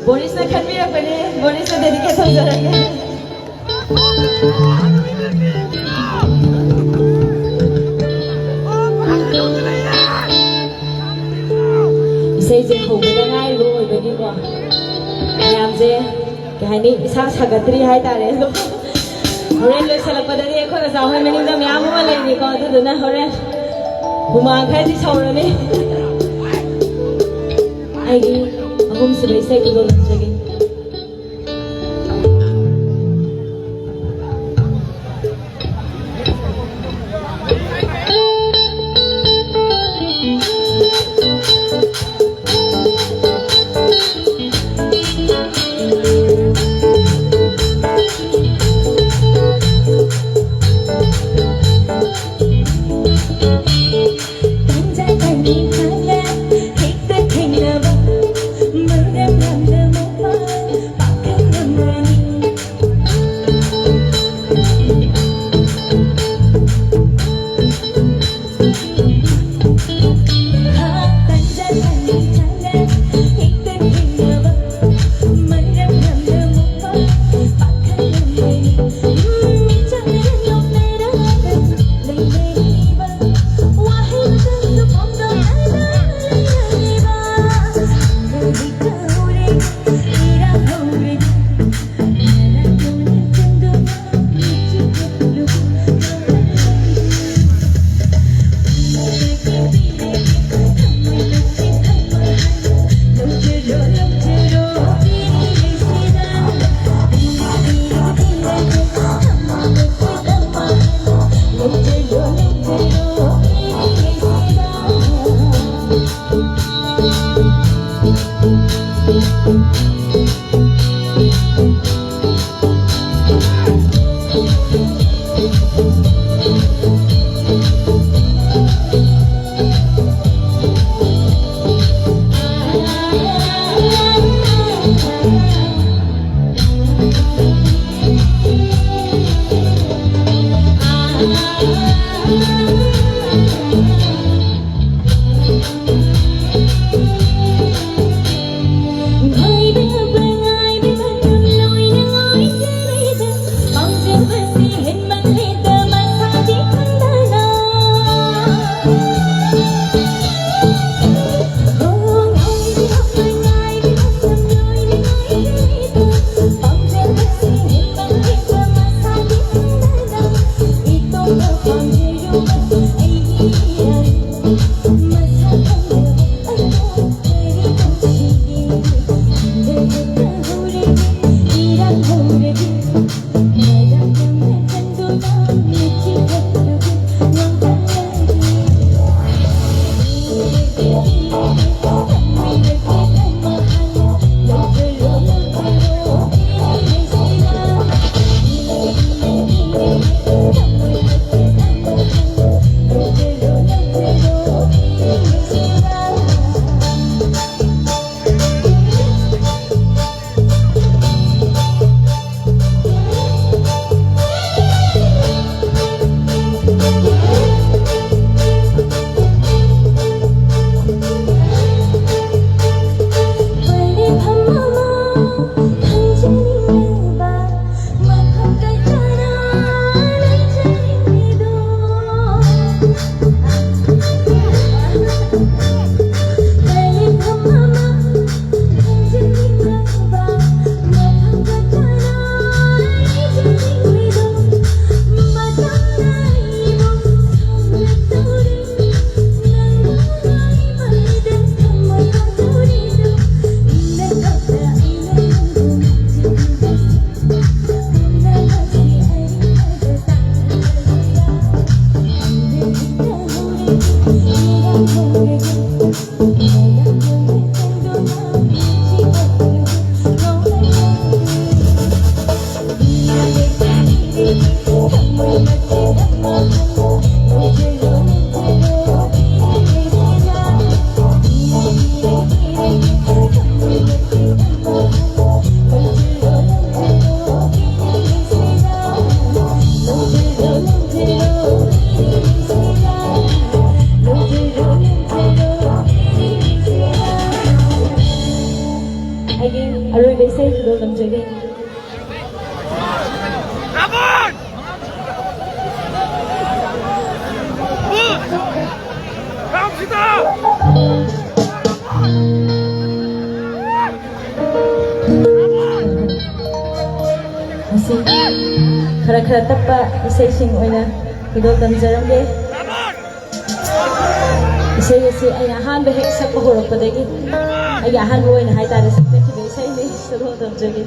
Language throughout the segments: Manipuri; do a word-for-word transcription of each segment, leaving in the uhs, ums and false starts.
ꯕꯣꯔꯤꯁꯅ ꯈꯟꯕꯤꯔꯛꯄꯅꯤ, ꯕꯣꯔꯤꯁꯅ dedicate ꯇꯧꯖꯔꯒꯦ꯫ ꯏꯁꯩꯁꯦ ꯍꯧꯕꯗ ꯉꯥꯏꯔꯤꯕ ꯑꯣꯏꯕꯒꯤꯀꯣ, ꯃꯌꯥꯝꯁꯦ ꯀꯩ ꯍꯥꯏꯅꯤ, ꯏꯁꯥ ꯁꯥꯒꯠꯇ꯭ꯔꯤ ꯍꯥꯏꯇꯥꯔꯦ꯫ ꯑꯗꯣ ꯍꯣꯔꯦꯟ ꯂꯣꯏꯁꯤꯜꯂꯛꯄꯗꯗꯤ ꯑꯩꯈꯣꯏ ꯑꯣꯖꯥ ꯍꯣꯏ ꯃꯅꯤꯡꯗ ꯃꯌꯥꯝ ꯑꯃ ꯂꯩꯔꯤꯀꯣ, ꯑꯗꯨꯗꯨꯅ ꯍꯣꯔꯦꯟ ꯍꯨꯃꯥꯡ ꯈꯔꯗꯤ ꯁꯧꯔꯅꯤ꯫ ꯑꯩꯒꯤ ꯑꯍꯨꯝꯁꯨꯕ ꯏꯁꯩ ꯈꯨꯗꯣꯜ ꯇꯝꯖꯒꯦ꯫ ꯑꯩꯒꯤ ꯑꯔꯣꯏꯕ ꯏꯁꯩ ꯈꯨꯗꯣꯜ ꯇꯝꯖꯒꯦ꯫ ꯃꯁꯤ ꯈꯔ ꯈꯔ ꯇꯞꯄ ꯏꯁꯩꯁꯤꯡ ꯑꯣꯏꯅ ꯈꯨꯗꯣꯜ ꯇꯝꯖꯔꯝꯒꯦ꯫ ꯏꯁꯩ ꯑꯁꯤ ꯑꯩꯅ ꯑꯍꯥꯟꯕ ꯍꯦꯛ ꯁꯛꯄ ꯍꯧꯔꯛꯄꯗꯒꯤ, ꯑꯩꯒꯤ ꯑꯍꯥꯟꯕ ꯑꯣꯏꯅ ꯍꯥꯏꯇꯥꯔꯦ, ꯁꯛꯆꯈꯤꯕ ꯏꯁꯩꯅꯤ꯫ ꯈꯨꯗꯣꯜ ꯇꯝꯖꯒꯦ꯫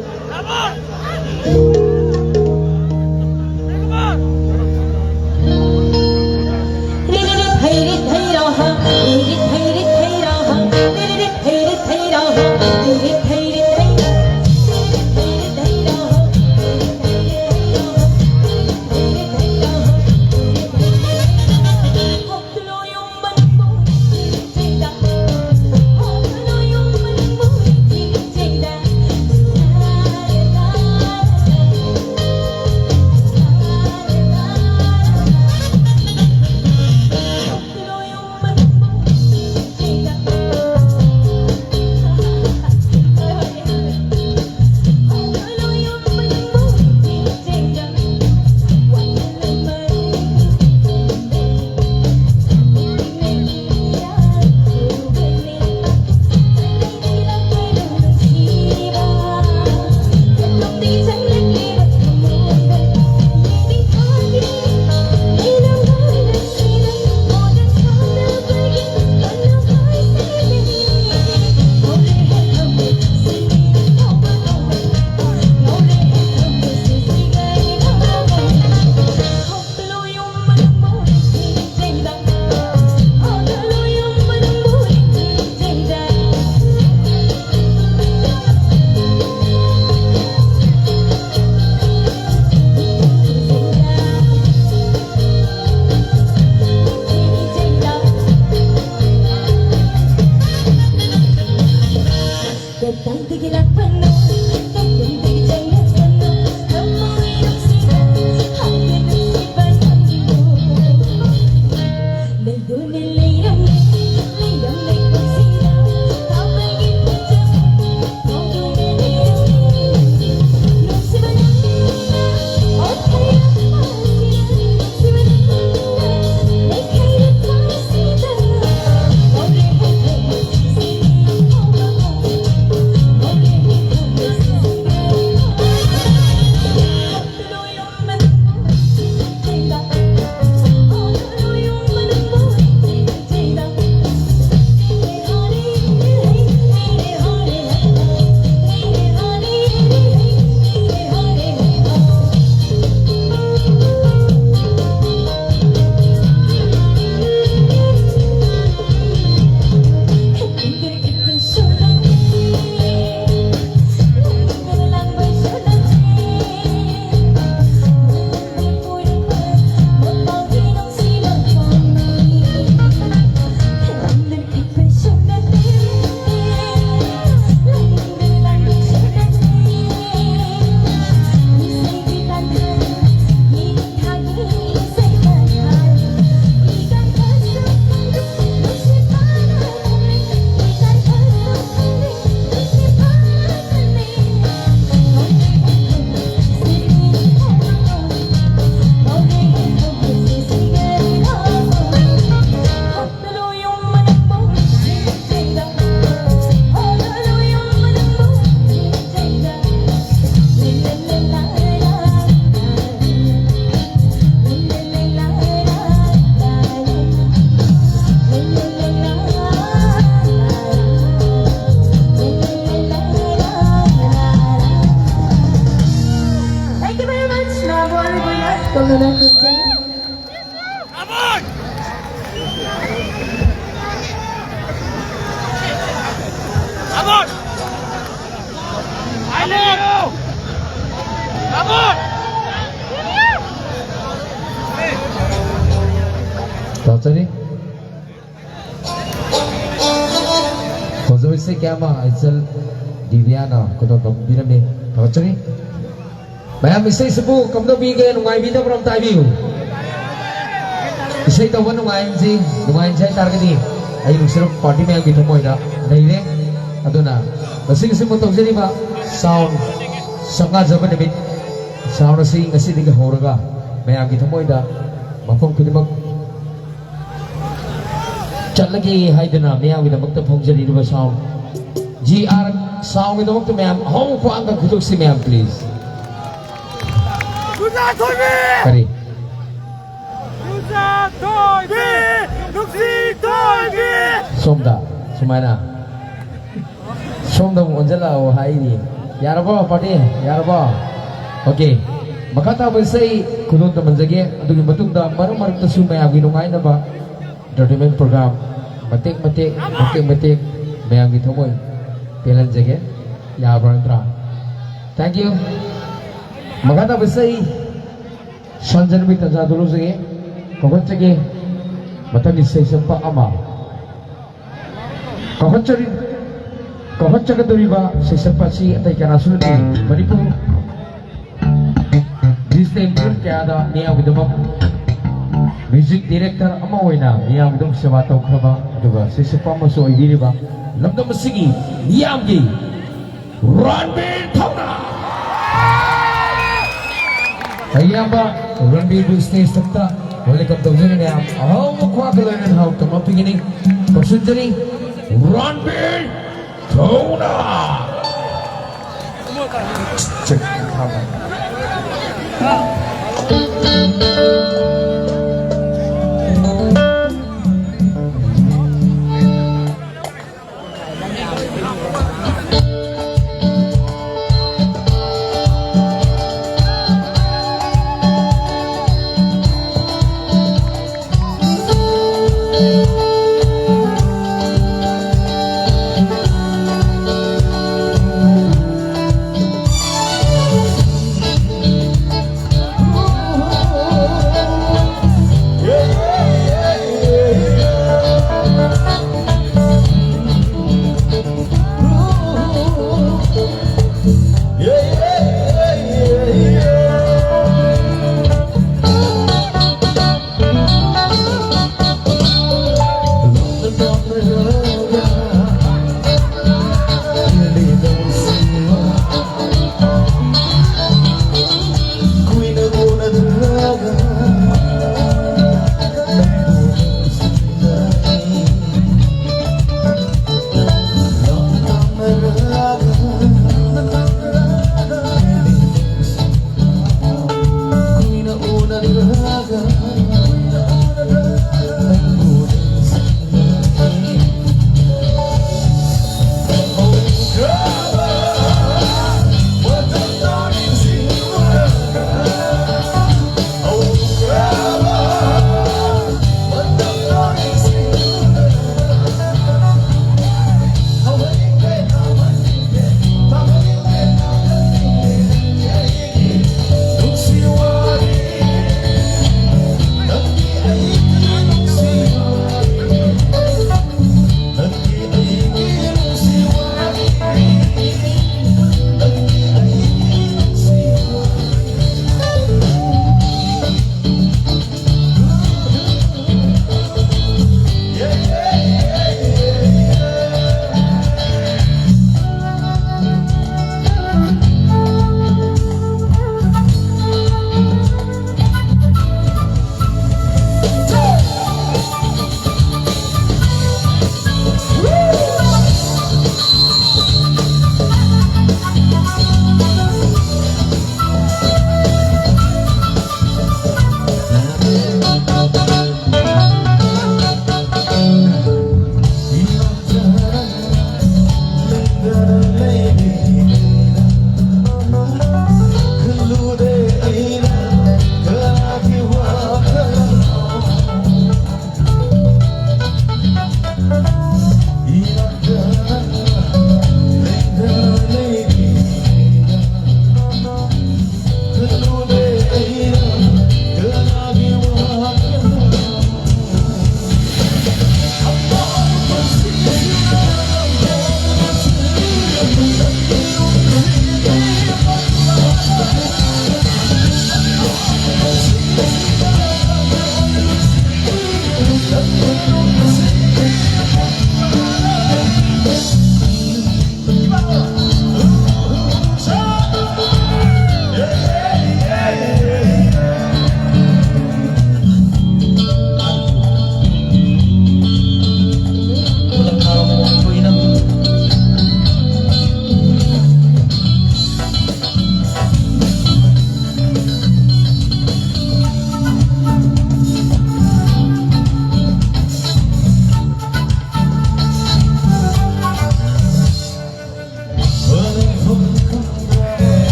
ꯇꯧꯔꯛꯆꯔꯤ꯫ ꯐꯖꯕ ꯏꯁꯩ ꯀꯌꯥ ꯑꯃ ꯑꯩꯆꯜ ꯗꯤꯕꯤꯌꯥꯅ ꯈꯨꯗꯣꯜ ꯇꯝꯕꯤꯔꯝꯃꯤ꯫ ꯊꯥꯒꯠꯆꯔꯤ꯫ ꯃꯌꯥꯝ ꯏꯁꯩꯁꯤꯕꯨ ꯀꯝꯗꯧꯕꯤꯒꯦ? ꯅꯨꯡꯉꯥꯏꯕꯤꯗꯕ꯭ꯔꯣ? ꯑꯝꯇ ꯍꯥꯏꯕꯤꯌꯨ꯫ ꯏꯁꯩ ꯇꯧꯕ ꯅꯨꯡꯉꯥꯏꯍꯟꯁꯤ, ꯅꯨꯡꯉꯥꯏꯍꯟꯁꯤ ꯍꯥꯏꯇꯥꯔꯒꯗꯤ ꯑꯩ ꯅꯨꯡꯁꯤꯔꯕ ꯄꯥꯔꯇꯤ ꯃꯌꯥꯝꯒꯤ ꯊꯃꯣꯏꯗ ꯂꯩꯔꯦ꯫ ꯑꯗꯨꯅ ꯉꯁꯤꯒꯤ ꯁꯤꯕꯨ ꯇꯧꯖꯔꯤꯕ ꯁꯥꯎꯟ ꯁꯛꯅꯖꯕ ꯅꯨꯃꯤꯠ, ꯁꯥꯎꯟ ꯑꯁꯤ ꯉꯁꯤꯗꯒꯤ ꯍꯧꯔꯒ ꯃꯌꯥꯝꯒꯤ ꯊꯃꯣꯏꯗ ꯃꯐꯝ ꯈꯨꯗꯤꯡꯃꯛ ꯆꯠꯂꯒꯦ ꯍꯥꯏꯗꯨꯅ ꯃꯤꯌꯥꯝꯒꯤꯗꯃꯛꯇ ꯐꯣꯡꯖꯔꯤꯕ ꯁꯥꯎꯟ, ꯖꯤ ꯑꯥꯔ ꯁꯥꯎꯟꯒꯤꯗꯃꯛꯇ ꯃꯌꯥꯝ ꯑꯍꯧꯕ ꯈ꯭ꯋꯥꯡꯒ ꯈꯨꯗꯣꯛꯁꯤ ꯃꯌꯥꯝ, ꯄ꯭ꯂꯤꯖ꯫ ꯅꯨꯡꯖꯥ ꯊꯣꯏꯕꯤ! ꯀꯔꯤ? ꯅꯨꯡꯖꯥ ꯊꯣꯏꯕꯤ! ꯅꯨꯡꯁꯤ ꯊꯣꯏꯕꯤ! ꯁꯣꯝꯗ ꯁꯨꯃꯥꯏꯅ ꯁꯣꯝꯗ ꯑꯃꯨꯛ ꯑꯣꯟꯁꯤꯜꯂꯛꯑꯣ ꯍꯥꯏꯔꯤ꯫ ꯌꯥꯔꯕꯣ ꯄꯥꯔꯇꯤ? ꯌꯥꯔꯕꯣ? ꯑꯣꯀꯦ꯫ ꯃꯈꯥ ꯇꯥꯕ ꯏꯁꯩ ꯈꯨꯗꯣꯜ ꯇꯝꯍꯟꯖꯒꯦ꯫ ꯑꯗꯨꯒꯤ ꯃꯇꯨꯡꯗ ꯃꯔꯛ ꯃꯔꯛꯇꯁꯨ ꯃꯌꯥꯝꯒꯤ ꯅꯨꯡꯉꯥꯏꯅꯕ entertainment program ꯃꯇꯦꯛ ꯃꯇꯦꯛ, ꯃꯇꯦꯛ ꯃꯇꯦꯛ ꯃꯌꯥꯝꯒꯤ ꯊꯃꯣꯏ ꯄꯦꯜꯍꯟꯖꯒꯦ꯫ ꯌꯥꯕ꯭ꯔꯥ ꯅꯠꯇ꯭ꯔꯥ? Thank you꯫ ꯃꯈꯥ ꯇꯥꯕ ꯏꯁꯩ ꯁꯟꯖꯟꯕꯒꯤ ꯇꯥꯟꯖꯥꯗꯨ ꯂꯧꯖꯒꯦ, ꯀꯧꯈꯠꯆꯒꯦ꯫ ꯃꯊꯪꯒꯤ ꯏꯁꯩ ꯁꯛꯄ ꯑꯃ ꯀꯧꯈꯠꯆꯔꯤ-, ꯀꯧꯈꯠꯆꯒꯗꯧꯔꯤꯕ ꯁꯩꯁꯛꯄ ꯑꯁꯤ ꯑꯇꯩ ꯀꯅꯥꯁꯨ ꯅꯠꯇꯦ, ꯃꯅꯤꯄꯨꯔ ꯗꯤꯖꯤꯇꯦꯜ ꯐꯤꯂꯝ ꯀꯌꯥꯗ ꯃꯤꯌꯥꯝꯒꯤꯗꯃꯛ ꯃ꯭ꯌꯨꯖꯤꯛ ꯗꯤꯔꯦꯛꯇꯔ ꯑꯃ ꯑꯣꯏꯅ ꯃꯤꯌꯥꯝꯒꯤꯗꯃꯛ ꯁꯦꯕꯥ ꯇꯧꯈ꯭ꯔꯕ ꯑꯗꯨꯒ ꯁꯩꯁꯛꯄ ꯑꯃꯁꯨ ꯑꯣꯏꯕꯤꯔꯤꯕ ꯂꯝꯗꯝ ꯑꯁꯤꯒꯤ ꯃꯤꯌꯥꯝꯒꯤ ꯔꯟꯕꯤꯔ ꯊꯧꯅꯥ꯫ ꯑꯌꯥꯝꯕ ꯔꯟꯕꯤꯔꯕꯨ ꯁ꯭ꯇꯦꯖ ꯃꯊꯛꯇ ꯋꯦꯜꯀꯝ ꯇꯧꯖꯔꯤ ꯃꯌꯥꯝ꯫ ꯑꯍꯧꯕ ꯈ꯭ꯋꯥꯡꯒ ꯂꯣꯏꯅꯅ ꯍꯥꯎ ꯇꯝꯕ ꯄꯤꯒꯅꯤ꯫ ꯀꯧꯁꯤꯟꯖꯔꯤ, ꯔꯟꯕꯤꯔ ꯊꯧꯅꯥ꯫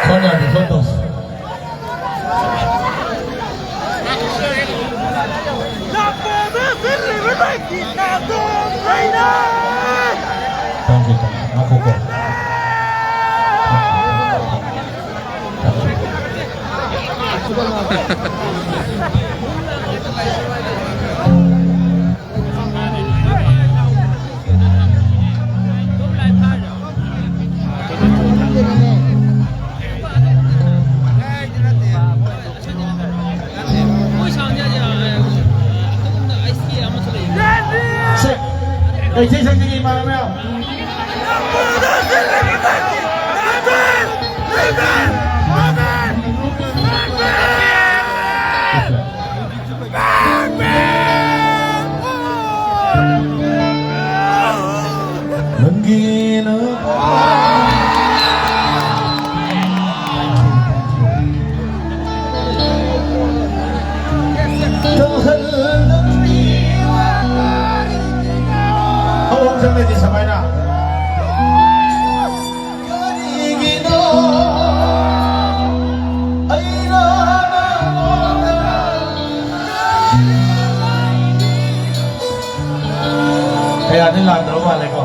ꯐꯣꯟ ꯌꯥꯗꯦ, ꯐꯣꯟ ꯇꯧꯁꯤ꯫ ꯇꯧꯁꯤ, ꯇꯧꯁꯤ꯫ ꯉꯥꯏꯈꯣꯀꯣ꯫ ꯁꯦ, ꯀꯩꯊꯦꯜ ꯁꯪꯒꯤ ꯏꯃꯥꯟꯅꯕ ꯃꯌꯥꯝ꯫ ꯅꯪꯒꯤꯅ ꯍꯧ ꯍꯧ ꯆꯠꯂꯗꯤ ꯁꯃꯥꯏꯅ꯫ ꯀꯔꯤꯒꯤꯅꯣ ꯑꯩꯅ ꯅꯉꯣꯟꯗ ꯀꯌꯥꯗꯤ ꯂꯥꯟꯗ꯭ꯔꯕ ꯃꯥꯜꯂꯦꯀꯣ?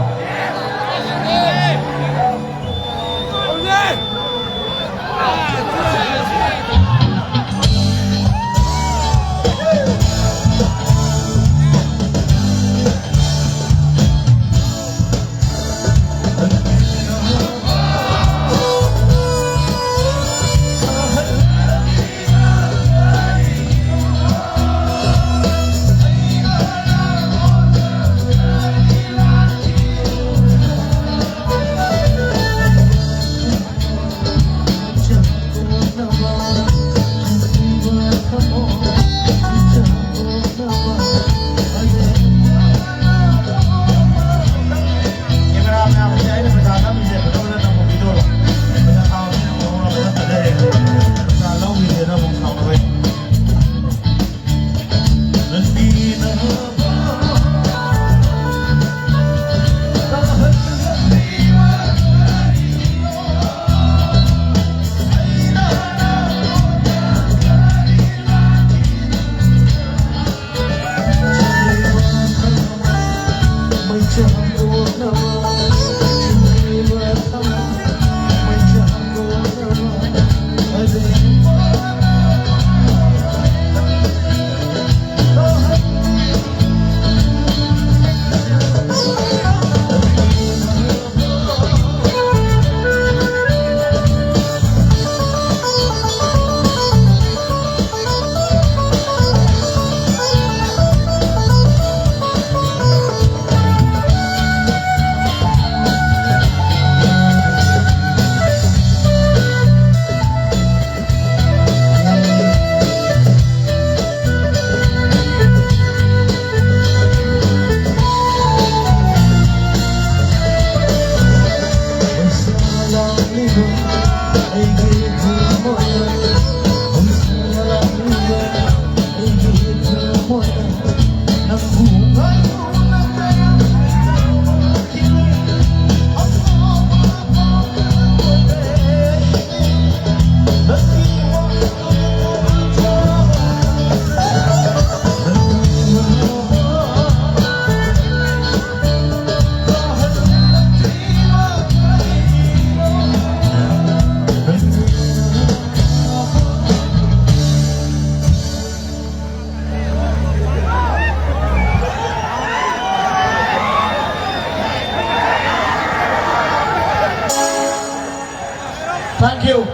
Thank you.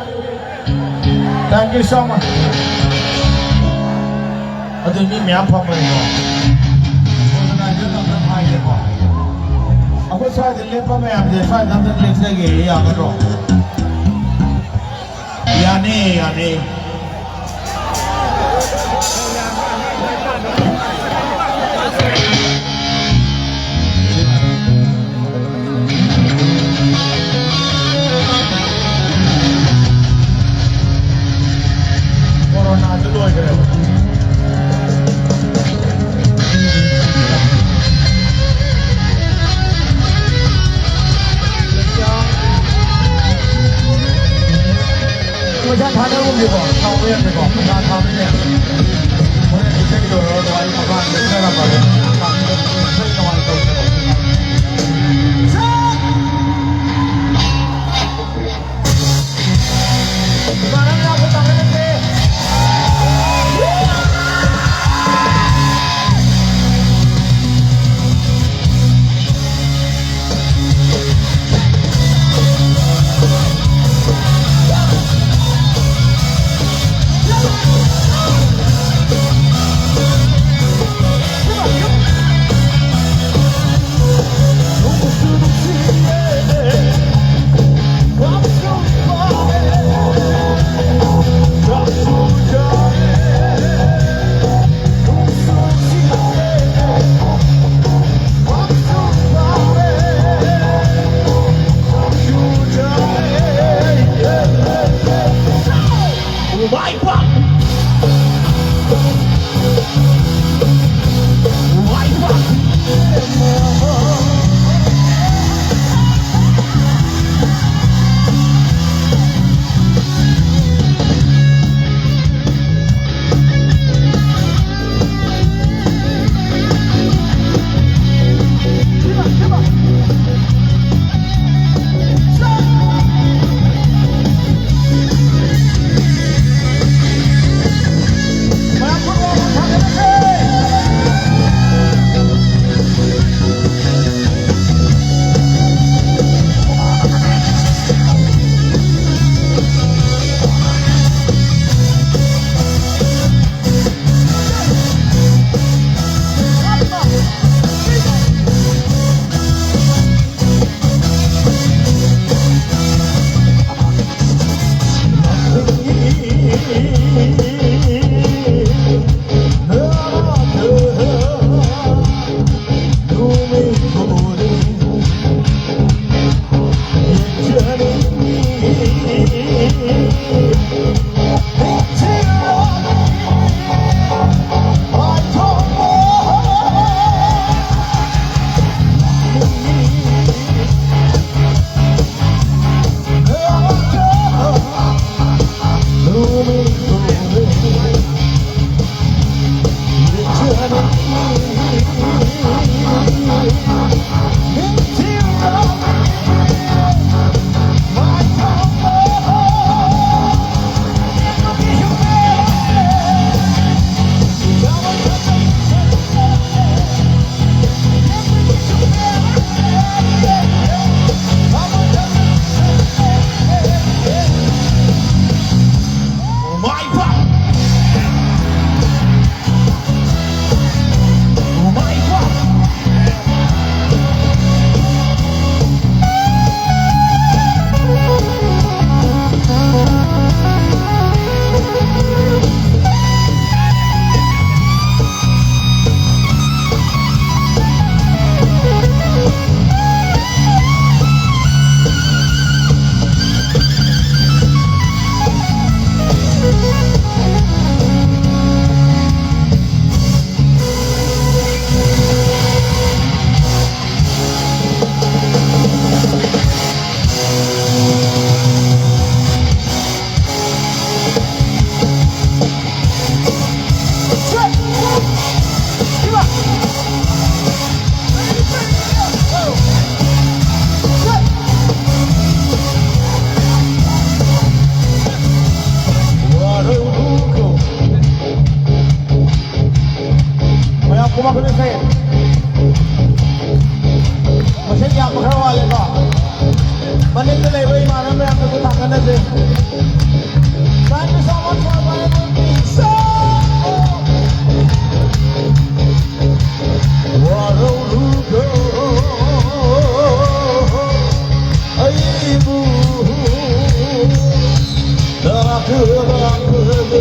Thank you so much. ꯑꯗꯨ ꯃꯤ ꯃꯌꯥꯝ ꯐꯝꯕꯅꯤꯀꯣ꯫ Organizer ꯑꯝꯇꯪ ꯍꯥꯏꯒꯦꯀꯣ꯫ ꯑꯩꯈꯣꯏ ꯁ꯭ꯋꯥꯏꯗ ꯂꯦꯞꯄ ꯃꯌꯥꯝꯁꯦ ꯁ꯭ꯋꯥꯏꯗ ꯑꯝꯇꯪ ꯂꯦꯞꯆꯒꯦ, ꯌꯥꯒꯗ꯭ꯔꯣ? ꯌꯥꯅꯤ, ꯌꯥꯅꯤ꯫ ꯀꯣꯔꯣꯅꯥꯁꯨ ꯂꯣꯏꯈ꯭ꯔꯦꯕ꯫ ꯄꯩꯁꯥ ꯊꯥꯅꯔꯨꯝꯁꯤꯀꯣ, ꯁꯥꯎꯕ ꯌꯥꯗꯦꯀꯣ, ꯄꯩꯁꯥ ꯊꯥꯕꯅꯦ꯫ ꯍꯣꯔꯦꯟ ꯏꯁꯩ ꯂꯣꯏꯔꯒ ꯋꯥꯔꯤ ꯃꯃꯥꯡꯗ ꯈꯔ ꯐꯖꯅ ꯏꯁꯩ ꯅꯨꯡꯉꯥꯏ ꯇꯧꯁꯤꯀꯣ꯫ ꯏꯁꯩ ꯌꯥꯝꯕ ꯈꯔ ꯋꯥꯠꯂꯦꯀꯣ꯫ ꯃꯅꯤꯡꯗ ꯂꯩꯕ ꯏꯃꯥꯟꯅꯕ ꯃꯌꯥꯝꯗꯨꯕꯨ ꯊꯥꯡꯒꯠꯅꯁꯦ꯫ Thank you so much for Bible peace. ꯋꯥꯔꯧꯔꯨꯀꯣ ꯑꯩꯕꯨ ꯇꯥꯛꯄꯗ꯫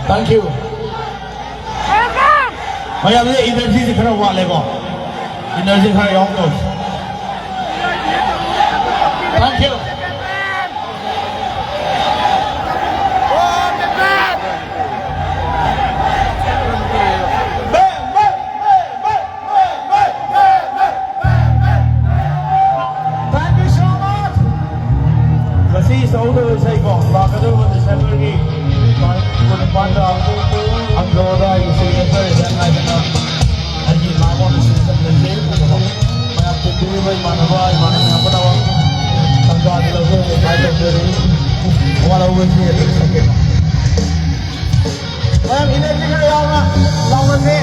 Thank you. ꯃꯌꯥꯝꯁꯦ energyꯁꯦ ꯈꯔ ꯋꯥꯠꯂꯦꯀꯣ꯫ Energy ꯈꯔ ꯌꯥꯎꯗꯧꯁꯦ꯫ Thank you. Thank you so much. ꯉꯁꯤ ꯁꯛꯍꯧꯗꯕ ꯏꯁꯩꯀꯣ, ꯂꯥꯛꯀꯗꯧꯔꯤꯕ Decemberꯒꯤ ꯇꯥꯡ ꯀꯨꯟꯅꯤꯄꯥꯟꯗ ꯑꯟꯗ꯭ꯔꯣꯗ ꯑꯩꯒꯤ signature event ꯍꯥꯏꯗꯅ ꯑꯩꯒꯤ live on stage ꯑꯃ ꯂꯩꯖꯩ꯫ ꯃꯌꯥꯝ ꯇꯤꯟꯕꯤꯔꯤꯕ ꯏꯃꯥꯟꯅꯕ, ꯏꯃꯥꯟꯅꯕ ꯃꯌꯥꯝ ꯄꯨꯝꯅꯃꯛ ꯇꯥꯟꯖꯥ ꯑꯁꯤ ꯂꯧꯖꯔꯒ invite ꯇꯧꯖꯔꯤ꯫ ꯑꯋꯥꯠ ꯑꯍꯧꯕꯁꯤ ꯑꯗꯨꯝ ꯁꯛꯀꯦ꯫ ꯃꯌꯥꯝ energy ꯈꯔ ꯌꯥꯎꯅ ꯂꯥꯎꯅꯁꯦ꯫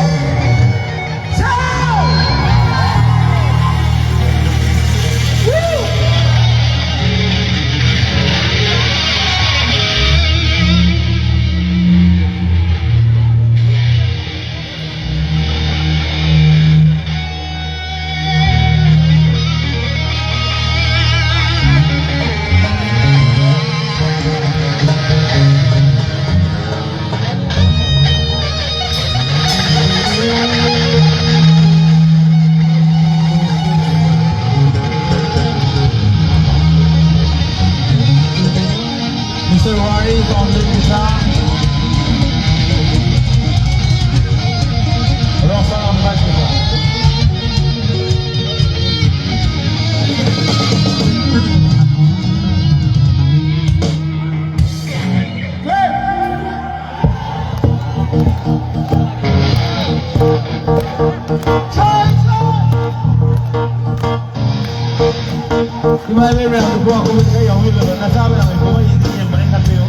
ꯅꯨꯡꯉꯥꯏꯕ ꯃꯌꯥꯝꯗꯨꯕꯨ ꯑꯩꯈꯣꯏ ꯈꯔ ꯌꯥꯎꯕꯤꯔꯒ ꯅꯆꯥ ꯃꯌꯥꯝꯒꯤ ꯀꯨꯝꯍꯩꯁꯤꯗꯤ ꯌꯦꯡꯕꯅꯦ ꯈꯟꯕꯤꯌꯨ꯫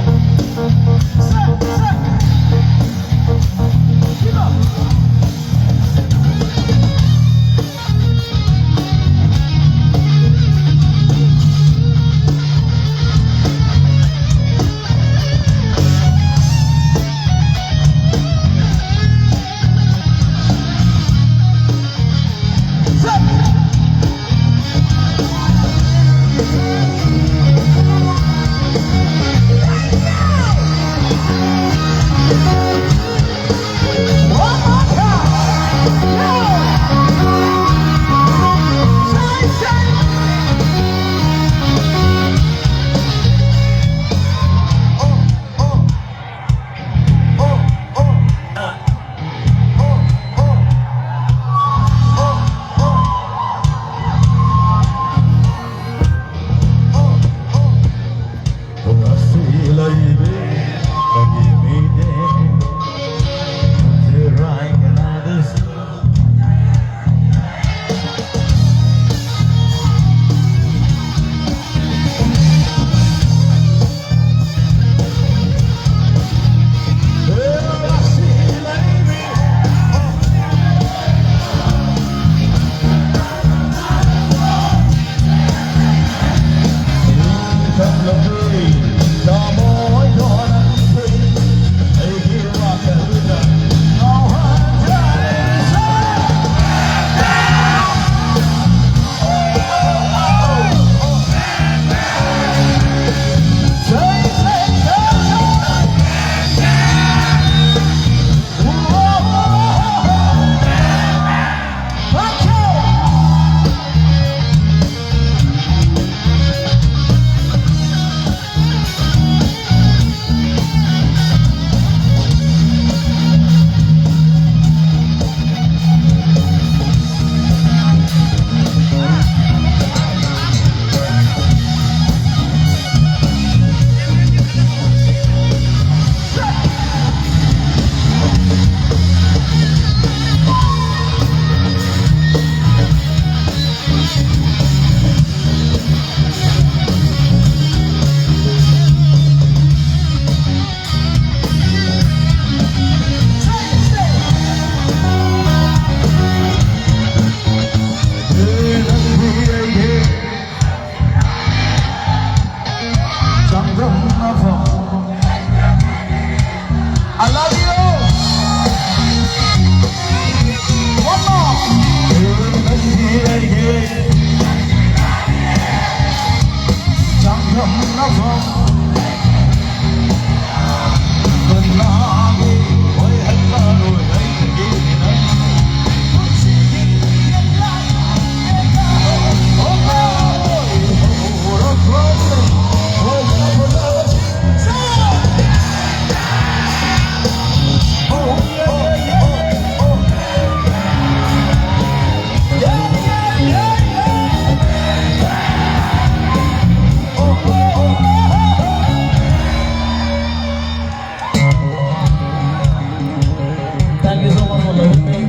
Thank you so much for loving me.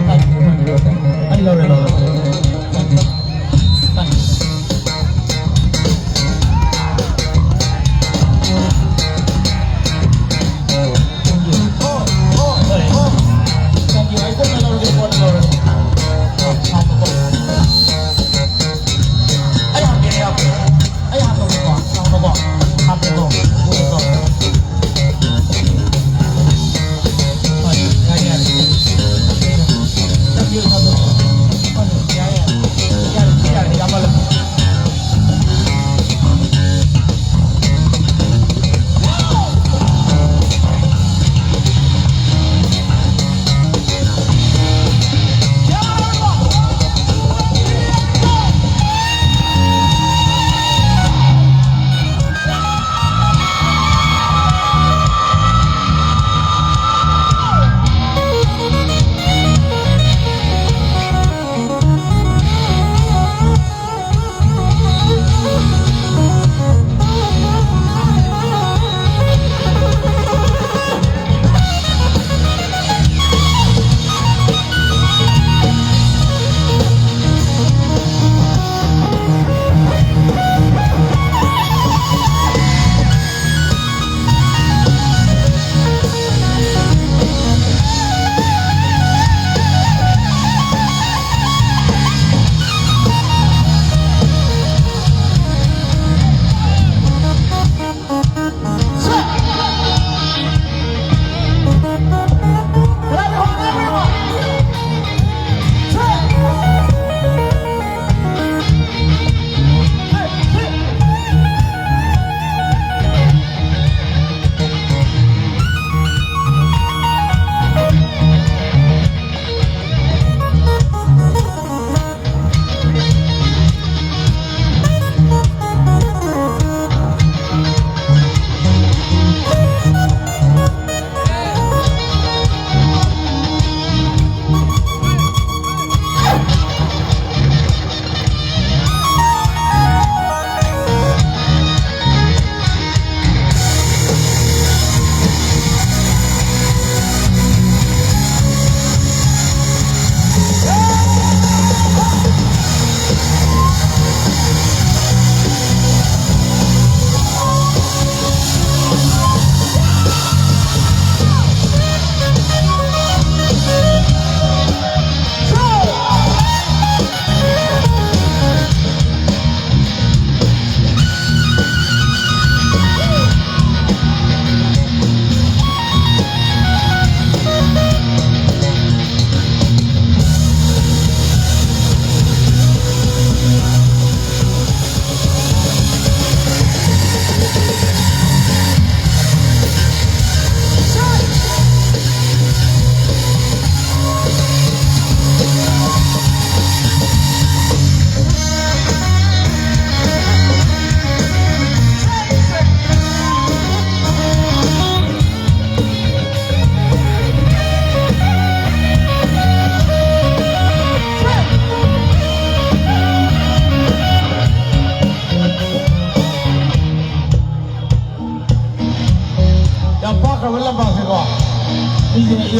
Thank you, thank you, thank you. ꯑꯩ ꯂꯧꯔꯦ, ꯂꯧꯔꯦ꯫ Thank you, thank you. Thank you. ꯑꯩ ꯀꯣꯟꯅ ꯂꯧꯔꯒꯦ, ꯀꯣꯟꯅ ꯂꯧꯔꯒꯦ꯫ ꯑ, ꯍꯥꯞꯄꯀꯣ꯫ ꯑꯩ ꯍꯥꯞꯀꯦ, ꯑꯩ ꯍꯥꯞꯀꯦ꯫ ꯑꯩ ꯍꯥꯞꯄꯒꯦꯀꯣ, ꯆꯥꯎꯅꯀꯣ꯫ ꯍꯥꯞꯀꯦꯀꯣ, ꯎꯔꯦꯀꯣ꯫ ꯍꯣꯏ, ꯌꯥꯔꯦ, ꯌꯥꯔꯦ꯫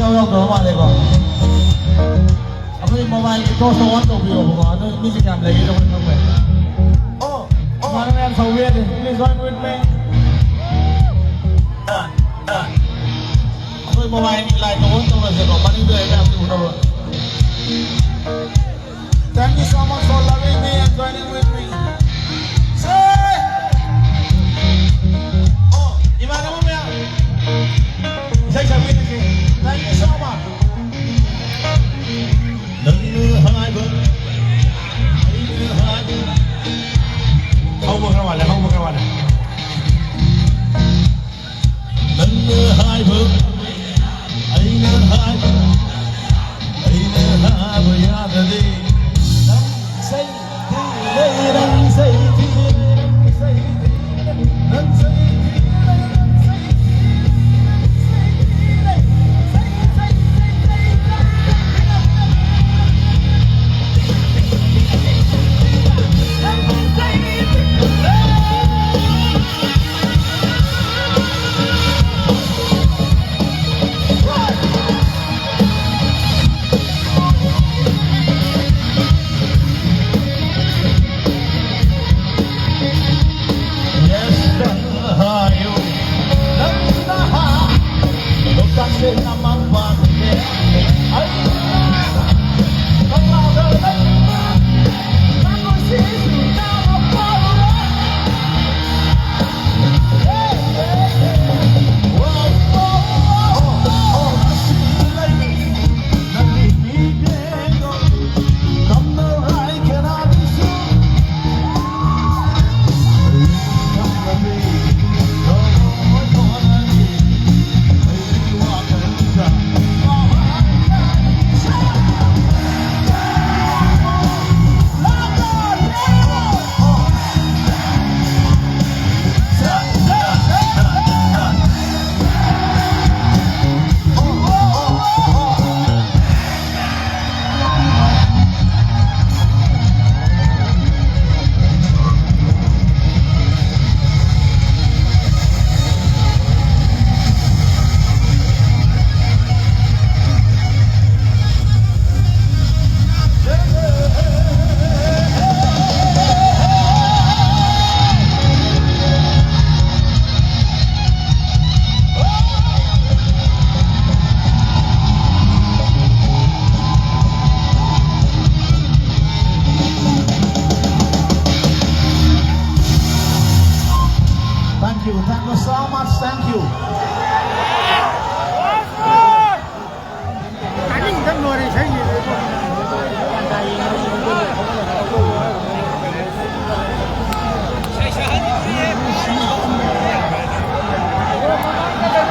ꯌꯥꯎ ꯌꯥꯎꯗꯕ ꯃꯥꯜꯂꯦꯀꯣ꯫ ꯑꯩꯈꯣꯏ ꯃꯣꯕꯥꯏꯜꯒꯤ ꯇꯣꯔꯆꯇꯣ ꯑꯣꯟ ꯇꯧꯕꯤꯌꯣꯕꯀꯣ꯫ ꯑꯗꯨ ꯃꯤꯁꯦ ꯀꯌꯥꯝ ꯂꯩꯒꯦꯗꯣ ꯑꯩꯈꯣꯏ ꯈꯪꯕ ꯌꯥꯏ꯫ ꯑꯣ, ꯑꯣ꯫ ꯏꯃꯥꯟꯅꯕ ꯃꯌꯥꯝ ꯁꯧꯕ ꯌꯥꯗꯦ꯫ Please join with me. ꯑꯩꯈꯣꯏ ꯃꯣꯕꯥꯏꯜꯒꯤ ꯂꯥꯏꯠꯇꯣ ꯑꯣꯟ ꯇꯧꯔꯁꯦꯀꯣ꯫ ꯃꯅꯤꯡꯗ ꯂꯩꯕ ꯃꯌꯥꯝꯁꯦ ꯎꯅꯕ꯫ Thank you so much for loving me and joining with me. Say! Oh, ꯏꯃꯥꯟꯅꯕ ꯃꯌꯥꯝ, ꯏꯁꯩ ꯁꯛꯄꯤꯔꯤꯁꯦ꯫ Thank you so much. ꯅꯪꯅ ꯍꯥꯏꯕ, ꯑꯩꯅ ꯍꯥꯏꯕ꯫ ꯍꯧꯕ ꯈꯔ ꯋꯥꯠꯂꯦ, ꯍꯧꯕ ꯈꯔ ꯋꯥꯠꯂꯦ꯫ ꯅꯪꯅ ꯍꯥꯏꯕ, ꯑꯩꯅ ꯍꯥꯏꯕ, ꯑꯩꯅ ꯍꯥꯏꯕ ꯌꯥꯗ꯭ꯔꯗꯤ ꯅꯪ ꯆꯩ ꯊꯤꯔꯦ, ꯅꯪ ꯆꯩ ꯊꯤꯔꯦ, ꯅꯪ ꯆꯩ ꯊꯤꯔꯦ, ꯅꯪ ꯆꯩ ꯊꯤꯔꯦ, ꯅꯪ ꯆꯩ ꯊꯤꯔꯦ, ꯅꯪ ꯆꯩ ꯊꯤꯔꯦ, ꯅꯪ ꯆꯩ ꯊꯤꯔꯦ꯫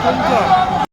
ꯌꯨꯝꯁꯦ